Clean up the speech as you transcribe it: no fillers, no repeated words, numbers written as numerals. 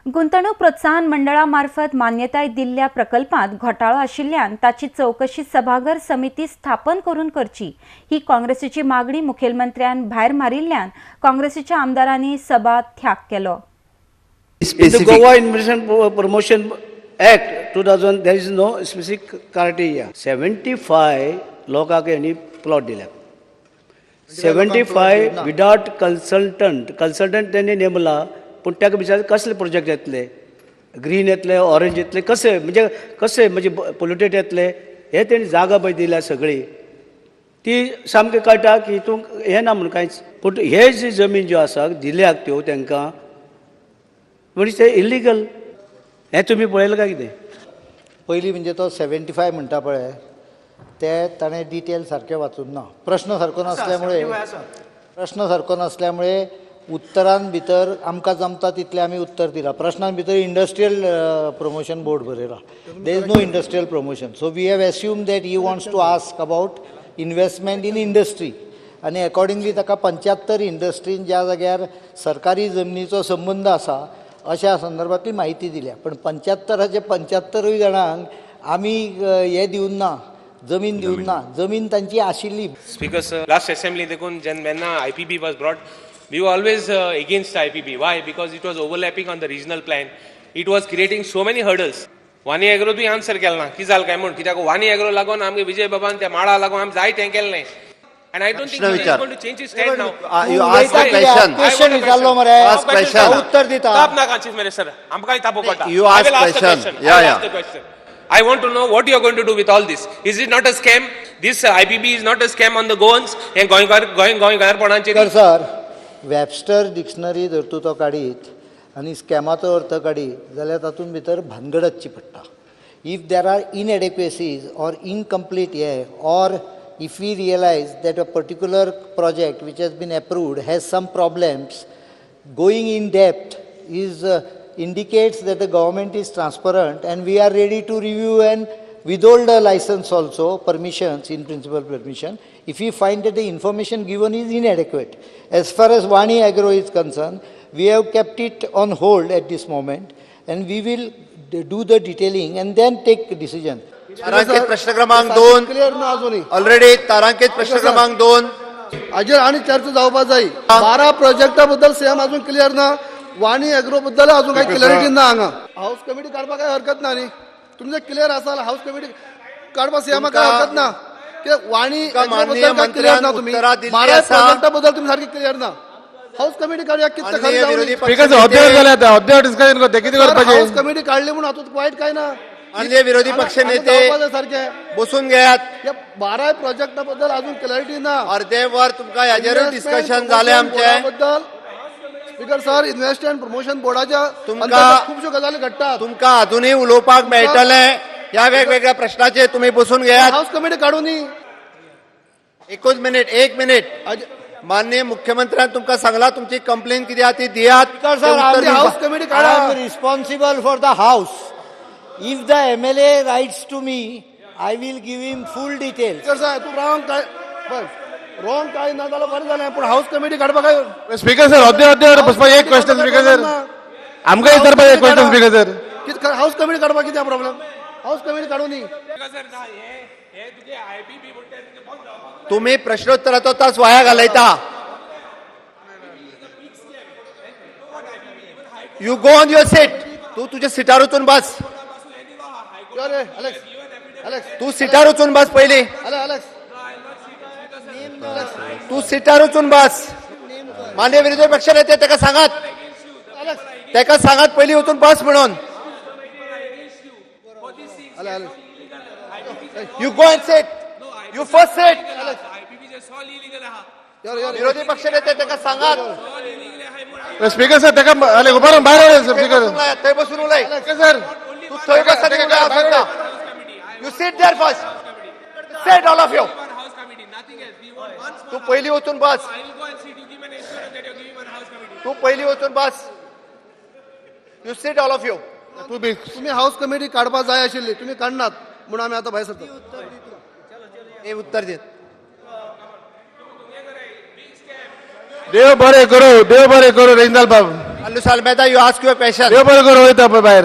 गुंतवणूक प्रोत्साहन मंडळा मार्फत मान्यताय दिल्ल्या प्रकल्पांत घोटाळो आशिल्ल्यान ताची चवकशी सभाघर समिती स्थापन करून करची ही काँग्रेसीची मागणी मुखेलमंत्र्यान भायर मारिल्ल्यान काँग्रेसीच्या आमदारांनी सभा त्याग केलो. Goa Investment Promotion Act 2000 there is no specific criteria. 75 लोकांक हेणी प्लॉट दिल्या. 75 विदाउट कन्सल्टंट. कन्सल्टंट तेणी नेमला पूण ताका विचार कसले प्रोजेक्ट येतले, ग्रीन येतले, ऑरेंज येतले, कसे म्हणजे कसे म्हणजे पोल्युटेड येतले, हे तेणी जागा पळय दिल्या सगळी ती सामकी कळटा की हितून हें ना म्हणून कांयच. पूण हे जी जमीन ज्यो आसा दिल्या त्यो तांकां म्हणजे ते इलिगल हें तुमी पळयलां काय कितें? पयलीं म्हणजे तो 75 म्हणटा पळय ते ताणें डिटेल सारकें वाचून ना. प्रश्न सारको नासल्यामुळे उत्तरान भितर आमकां जमता तितलें आमी उत्तर दिलां. प्रश्नान भितर इंडस्ट्रियल प्रमोशन बोर्ड बरयला. There is no industrial promotion. So we have assume that he wants to ask about investment in industry आनी एकॉर्डिंगली ताका 75 इंडस्ट्रीन ज्या जाग्यार सरकारी जमनीचो संबंद आसा अशा संदर्भातली म्हायती दिल्या. पण 75 75 जाणांक आमी हें दिवन ना, जमीन दिवन ना, जमीन तांची आशिल्ली. स्पीकर सर, लास्ट असेंब्ली देखून जेन्ना IPB was brought, we were always against IPB. Why? Because it was overlapping on the regional plan. It was creating so many hurdles. Wani Agro तुवें आन्सर केलें ना, कितें जालें काय म्हूण? कित्याक वानी एग्रो लागून आमगे विजय बाबान त्या माळा लागून आमी जाय तें केलें न्हय. And I don't think he is going to change his stand now. You ask the question. Question विचारलो मरे, उत्तर दिता. ताप नाका चीफ मिनिस्टर, आमकांय तापो पडटा. You ask question. Yeah, yeah. I want to know what you are going to do with all this. Is it not a scam? This IPB is not a scam on the Goans and गोंयकारपणाचेर. Sir, Webster dictionary जर तूं तो काडीत आनी स्कॅमाचो अर्थ काडीत जाल्यार तातूंत भितर भानगड आसची पडटा. If there are inadequacies or incomplete hey or if we realize that a particular project which has been approved has some problems, going in depth is indicates that the government is transparent and we are ready to review and withhold the license also, permissions, in principle permission, if we find that the information given is inadequate. As far as Wani Agro is concerned, we have kept it on hold at this moment and we will do the detailing and then take a decision. तारांकित प्रश्न क्रमांक 2 clear ना अजूनही. Already तारांकित प्रश्न क्रमांक 2 हाजेर आनी चर्चा जावपा जाय. 12 प्रोजेक्टा बद्दल सेम अजून क्लियर ना, वाणी एग्रो बद्दल अजून काही क्लॅरिटी ना. हांगा हाऊस कमिटी काडपाक काय हरकत ना न्ही, तुमचें क्लियर आसा हाऊस कमिटी काडपाक सीएमा काय हरकत ना. कित्याक वाणी एग्रो बद्दल काय क्लियर ना, तुमी 12 प्रोजेक्टा बद्दल तुमी सारकी क्लियर ना. हाऊस कमिटी काडया कितले खर्च जावं. हाऊस कमिटी काडली म्हणून हातूंत वायट काय ना. माननीय विरोधी पक्ष नेते बसून घेयात. 12 प्रोजेक्टा बद्दल अजून क्लॅरिटी ना. अर्धे वर तुमकां हाजेरूय डिस्कशन जालें आमचें. स्पीकर सर, इन्व्हेस्टमेंट प्रमोशन बोर्डाच्या तुमकां खुबश्यो गजाली घडटात. तुमकां अजूनय उलोवपाक मेळटलें ह्या वेगवेगळ्या प्रश्नाचेर. तुमी बसून घेयात. हाऊस कमिटी काडूनी. एकूच मिनिट, एक मिनिट. माननीय मुख्यमंत्र्यान तुमकां सांगला तुमची कंप्लेन कितें आहा ती दियात. हाऊस कमिटी काडा. I am responsible for the house. If the MLA writes to me, I will give him full details. Sir, तूं रॉंग काय रॉंग काय ना जाल्यार बरें जालें, पूण हाऊस कमिटी काडपाक काय. स्पीकर सर, अर्दे अर्दे बसपाक एक क्वेश्चन. स्पीकर सर, आमकां विचारपाक एक क्वेश्चन. स्पीकर सर, कितें हाऊस कमिटी काडपाक कितें प्रॉब्लम? हाऊस कमिटी काडूं न्ही. तुमी प्रश्नोत्तराचो तास वाया घालयता. You go on your seat. तूं तुज्या सिटार वचून बस. तूं सिटार वचून बस पयलीं. तूं सिटार वचून बस. माननीय विरोधी पक्ष नेते ताका सांगात, ताका सांगात पयलीं वचून बस म्हणून. You go and sit. You first sit. विरोधी पक्ष नेते ताका सांगात. स्पीकर सर, ताका उबारून भायर हाड. स्पीकर थंय बसून उलय. सर, तूं थंय बस. You sit there first. Sit all of you. तूं पयलीं वचून बस. तूं पयलीं वचून बस. You sit all of you. तुमी हाऊस कमिटी काडपाक जाय आशिल्ली, तुमी काडनात म्हणून आमी आतां भायर सरतात. हे उत्तर दित. देव बरें करूं, देव बरें करूं रेंजल बाब. Carlos Almeida, you ask your question. देव बरें करूं, वयता पळय भायर.